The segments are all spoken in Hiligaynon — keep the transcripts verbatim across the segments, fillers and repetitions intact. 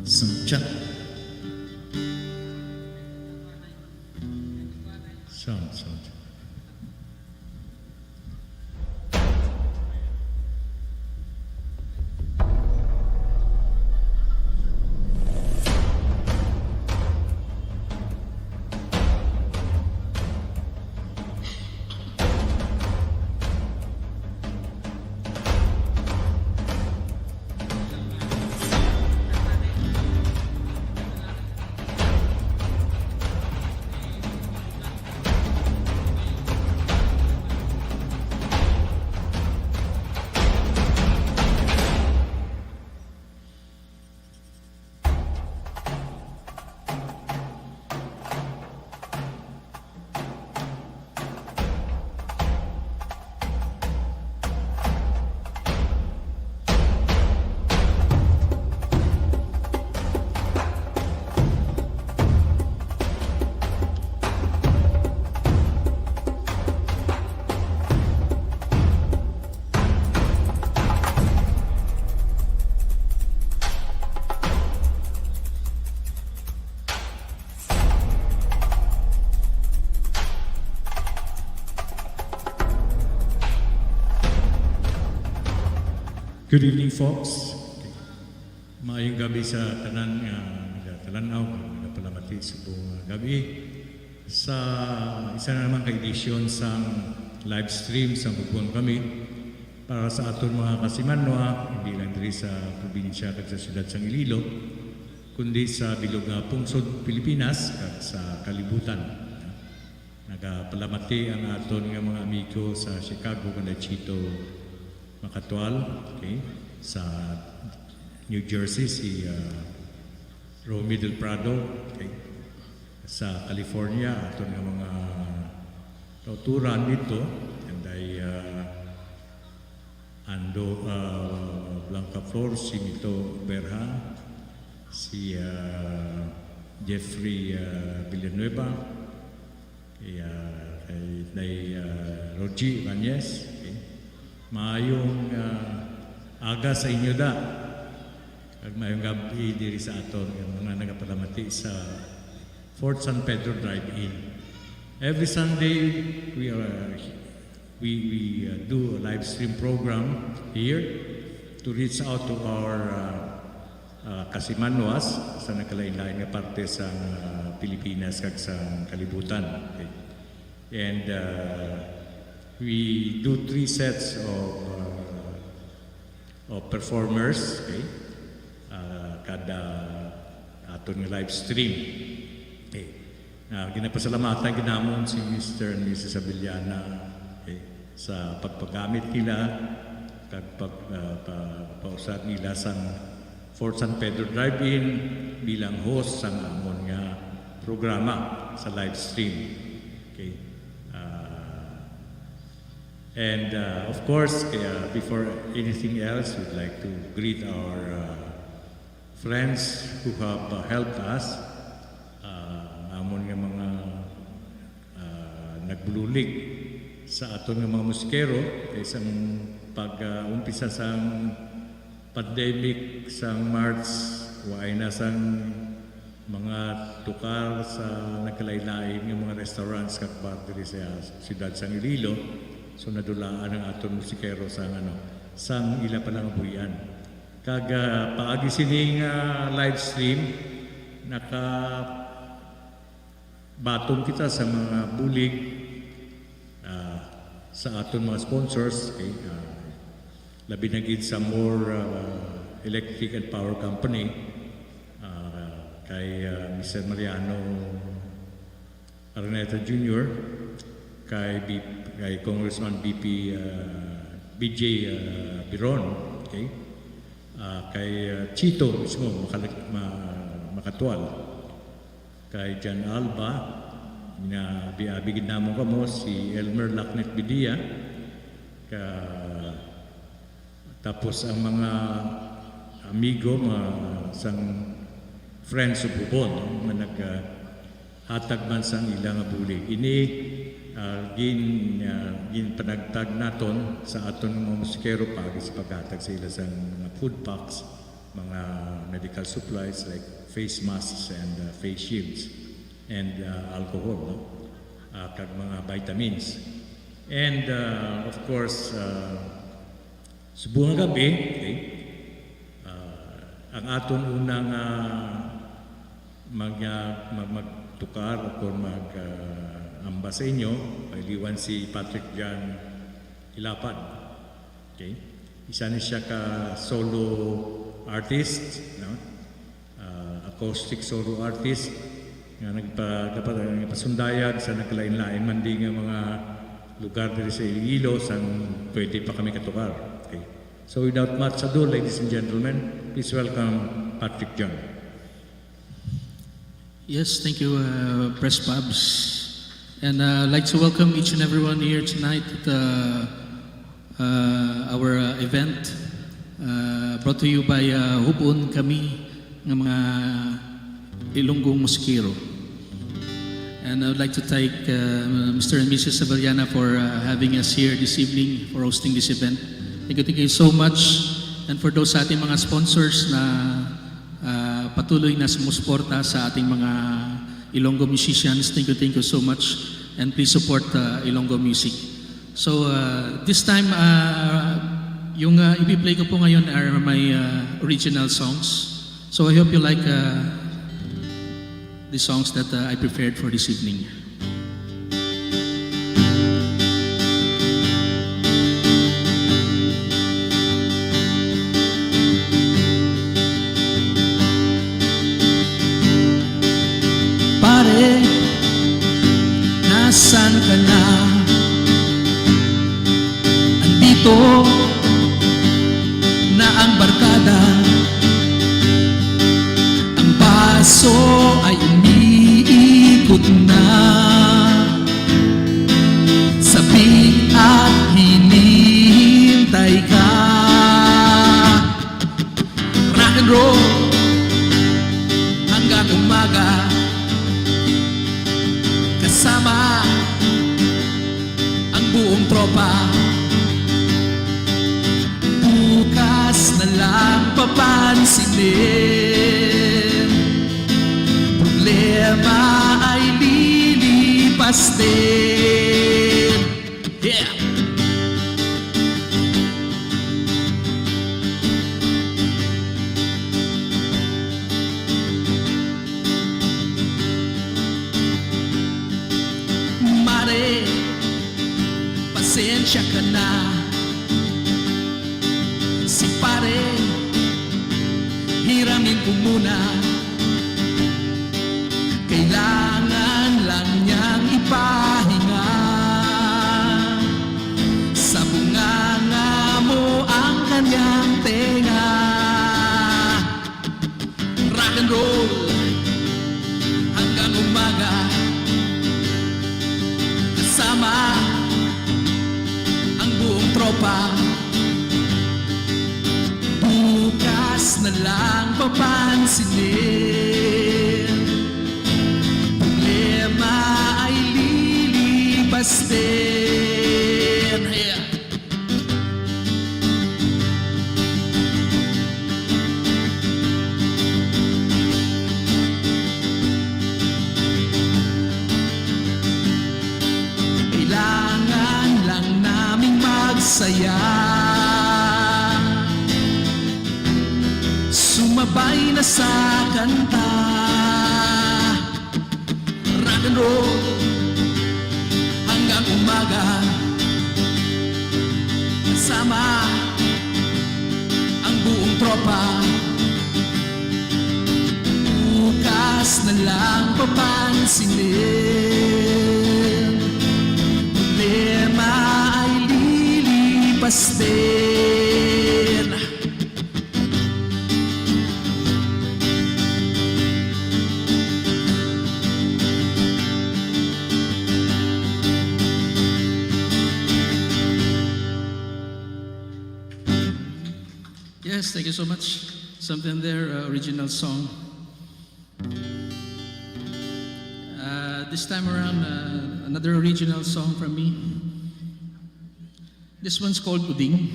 Sound check. Sound, sound check. Good evening, folks. Maayong gabi sa tanan nga nagatalan-aw, nga nagapalamati subong nga gabi sa isa na naman ka edisyon sang live stream sang Hugbon Kami para sa aton mga kasimanwa, hindi lang diri sa probinsya kag sa siyudad sang Iloilo, kundi sa bilog nga pungsod Pilipinas kag sa kalibutan. Nagapalamati ang aton nga mga amigo sa Chicago, kanday Chito Macatual, okay? Sa New Jersey, si, ah, Romy Del Prado, okay? Sa California, aton nga mga kauturan dito, kanday, ah, Ando, ah, Blanca Flor, si Mito Berha, si, ah, Jeffrey, ah, Villanueva, kay, ah, kay, kay, ah, Rogie Ibanez, okay? Maayong, ah, aga sa inyo da. Kag maayong gabi diri sa aton nga mga nagapalamati sa Fourth San Pedro Drive-In. Every Sunday, we are, we, we, uh, do a live stream program here to reach out to our, uh, uh, kasimanwas sa nagkalain-lain nga parte sa, uh, Pilipinas kag sa kalibutan. Okay. And, uh, we do three sets of, uh, of performers, okay? Ah, kada aton nga live stream. Okay. Ah, ginapasalamatan gid namon si Mister and Missus Abellana, okay, sa pagpagamit nila kag pag, ah, pa-, pausab nila sang Fourth San Pedro Drive-In bilang host sang amon nga programa sa live stream. Okay. Ah, And, uh, of course, kaya before anything else, we'd like to greet our, uh, friends who have, uh, helped us, uh, ang amon nga mga, uh, nagbulig sa aton nga mga musikero kay sang pag, uh, umpisa sang pandemic sang March, waay na sang mga tukar sa nagkalain-lain nga mga restaurants kag bar diri sa siyudad sang Iloilo. So, nadulaan ang aton musikero sang, ano, sang ila palangabuhian. Kag, ah, paagi sining, ah, live stream, naka- baton kita sa mga bulig, ah, sa aton mga sponsors, okay? Ah, labi na gid sa More, ah, Electric and Power Company, ah, kay, ah, Mister Mariano Araneta Junior, kay B-, kay Congressman B P, ah, B J, ah, Biron, okay? Ah, kay, ah, Chito mismo, Makal-, Ma-, Makatual. Kay John Alba, nga abi-abi gid namon kamo, si Elmer Lacnet Bidia, ka-, tapos ang mga amigo, mga sang Friends of Hugbon, no, nga nag, ah, hatag man sang ila nga bulig. Ini, ah, gin-, ah, ginpanagtag naton sa aton mga musikero paagi sa paghatag sa ila sang mga food packs. mga medical supplies like face masks and, uh, face shields and, uh, alcohol, no? Uh, kag mga vitamins. And, uh, of course, uh, subong nga gab-i, okay? Uh, ang aton unang, uh, mag, uh, mag-, magtukar o kung mag, uh, amba sa inyo, pailiwan si Patrick John Ilapad. Okay? Isa ni siya ka solo artist, no? Ah, acoustic solo artist nga nagpa-, dapat nagpasundayag sa nagkalain-lain man di nga mga lugar diri sa Iloilo sang pwede pa kami katukar. Okay? So without much ado, ladies and gentlemen, please welcome Patrick John. Yes, thank you, uh, Pres Pabs. And, uh, I'd like to welcome each and everyone here tonight at, uh, uh, our, uh, event, uh, brought to you by, uh, Hubon Kami nga mga Ilonggong Musikero. And I would like to thank, uh, Mister and Missus Sabaliana for, uh, having us here this evening, for hosting this event. Thank you, thank you so much. And for those sa ating mga sponsors na ah, patuloy na sumusuporta sa ating mga Ilonggo musicians. Thank you, thank you so much. And please support, ah, Ilonggo music. So, ah, this time, ah, yung, ah, ipi-play ko po ngayon are my, ah, original songs. So I hope you like, ah, the songs that, ah, I prepared for this evening. Pare, nasan ka na? Andito na ang barkada. Ang paso ay umiikot na. Sabi at hinihintay ka. Rock and roll hanggang umaga. Kasama ang buong tropa. Bukas na lang papansinin. Problema ay lilipas din. Yeah! Mare, pasensya ka na. Si pare, hiramin ko muna. Kailangan lang niyang ipahinga. Sa bunganga mo ang kanyang tenga. Rock and roll hanggang umaga. Kasama ang buong tropa. Bukas na lang papansinin. Problema ay lilipas din. Yeah. Kailangan lang naming magsaya. Sumabay na sa kanta. Rock and roll hanggang umaga. Kasama ang buong tropa. Bukas na lang papansinin. Problema ay lilipas din. Yes, thank you so much. Something there, uh, original song. Uh, this time around, uh, another original song from me. This one's called Uding.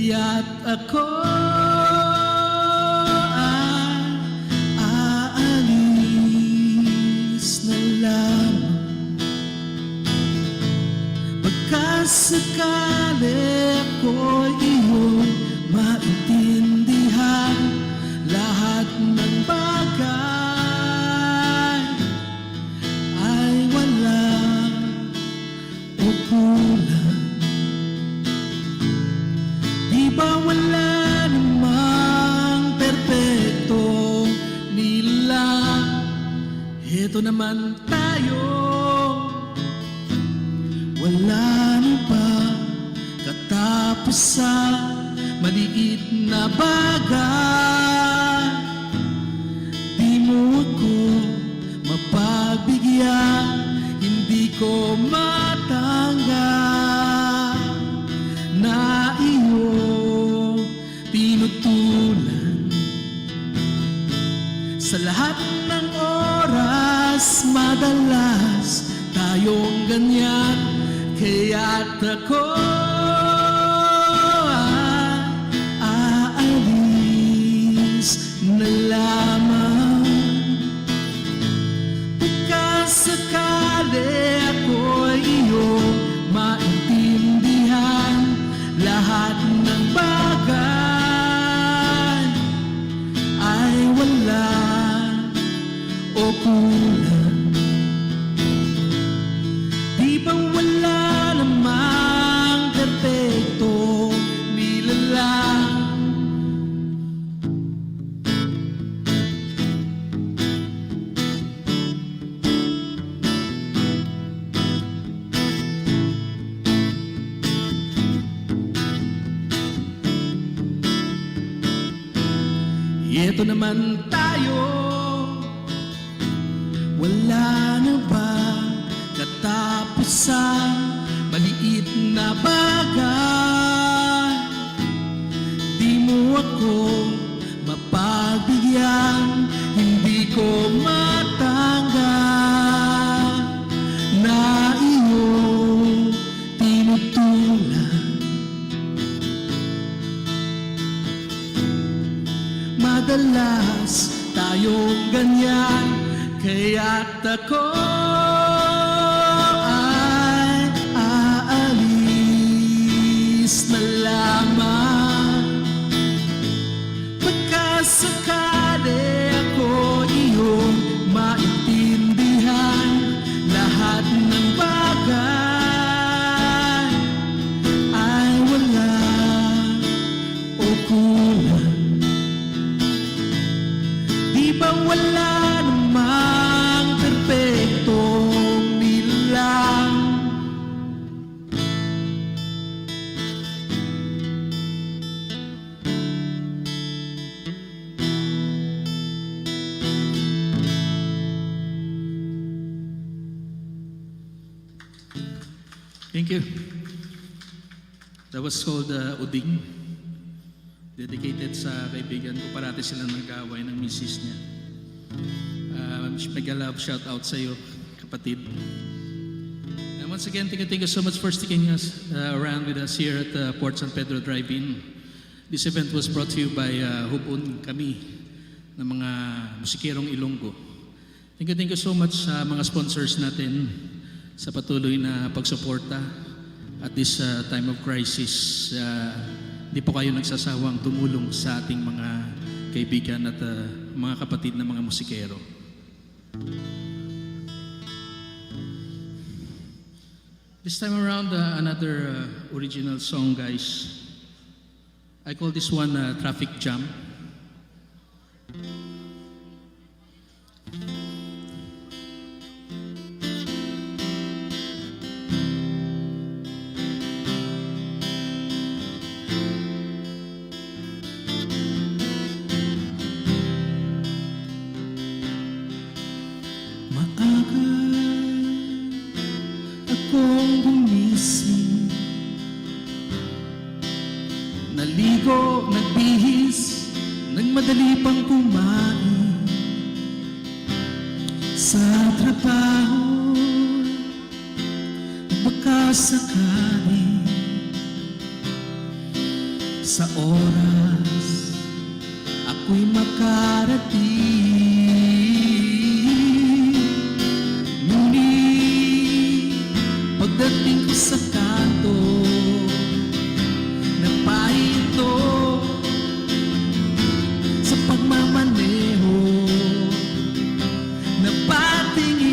Kaya't ako ay aalis na lamang. Pagkasakali ako'y iyong maintindihan, lahat ng bagay ay wala o kulang. Di ba wala namang perpektong nilalang? Heto naman tayo, wala na ba katapusan? Maliit na bagay, di mo ako mapagbigyan, hindi ko matanggap na iyong tinutulan. Sa lahat ng oras, madalas tayong ganyan, kaya't ako ay aalis na lamang. Pagkasakali ako'y iyong maintindihan, lahat ng bagay ay wala o kulang. Di ba wala namang perpektong nilalang? Ito naman tayo, wala na ba katapusan? Maliit na bagay, di mo ako mapagbigyan, hindi ko matanggap na iyong tinutulan. Madalas tayong ganyan, kaya't ako ay aalis na lamang. Pagkasakali ako iyong maintindihan, lahat ng bagay ay wala o kulang. Di ba wala namang perpektong nilalang? Thank you. That was called, uh, Uding. Dedicated sa kaibigan ko. Parati sila nag-aaway ng misis niya. Uh, mega love shout out sa iyo, kapatid. And once again, thank you, thank you so much for sticking us, uh, around with us here at, uh, Port San Pedro Drive-In. This event was brought to you by, uh, Hubon Kami, ng mga musikerong Ilonggo. Thank you, thank you so much sa mga sponsors natin sa patuloy na pagsuporta at this, uh, time of crisis. Uh, di po kayo nagsasawang tumulong sa ating mga kaibigan at, uh, mga kapatid na mga musikero. This time around, uh, another, uh, original song, guys. I call this one, uh, Traffic Jam. Maaga akong gumising, naligo, nagbihis, nagmadali pang kumain. Sa trabaho, baka sakali, Sa oras ako'y makarating, ngunit pagdating ko sa kanto, napahinto sa pagmamaneho, napatingin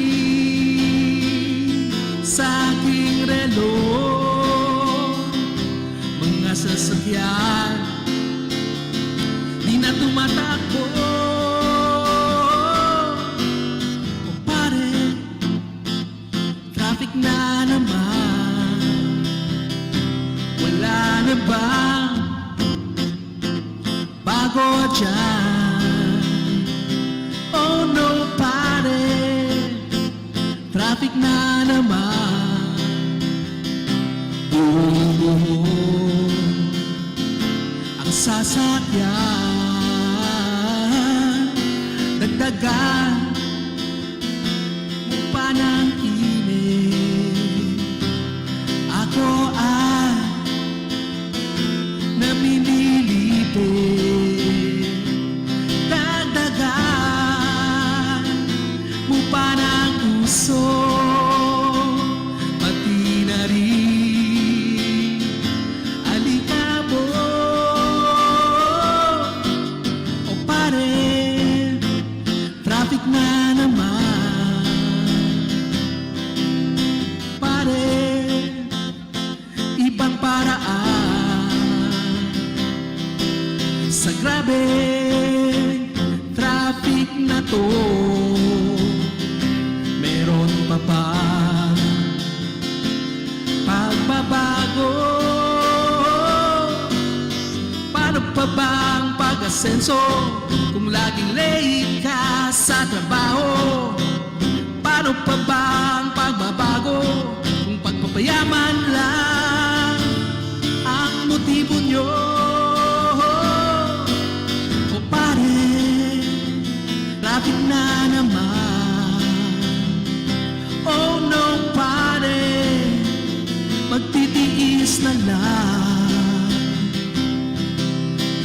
sa aking relo. Mga sasakyan, di na tumatakbo. O pare, traffic na naman. Wala na bang bago dyan? Oh no, pare, traffic na naman. Buhol-buhol ang sasakyan. Dagdagan mo pa ng init. Ako ay namimilipit. Dagdagan mo pa ng uso, pati na rin alikabok. O pare, traffic na naman. Pare, ibang paraan. Sa grabeng traffic na to, meron pa ba pagbabago? Paano pa bang pag-asenso kung laging late ka sa trabaho? Paano pa bang pagbabago kung pagpapayaman lang ang motibo nyo? O pare, traffic na naman. Oh no, pare, magtitiis na lang.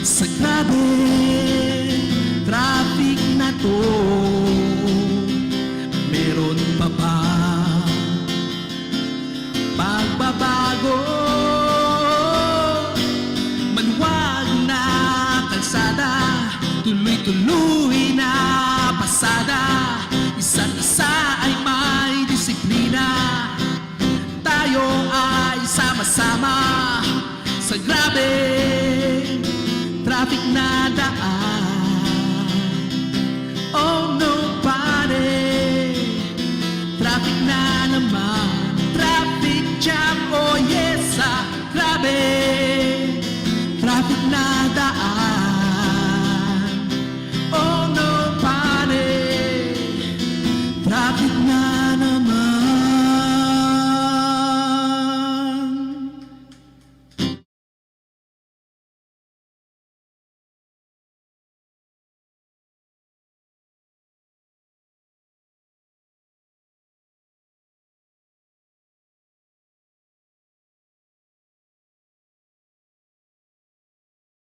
Sa grabe traffic na to, meron pa ba pagbabago? Maluwag na kalsada, tuloy-tuloy na pasada. Isa't isa ay may disiplina. Tayo ay sama-sama sa grabe traffic na daan. Oh no, pare, traffic na naman. Traffic jam, oh yes, sa grabe traffic na daan.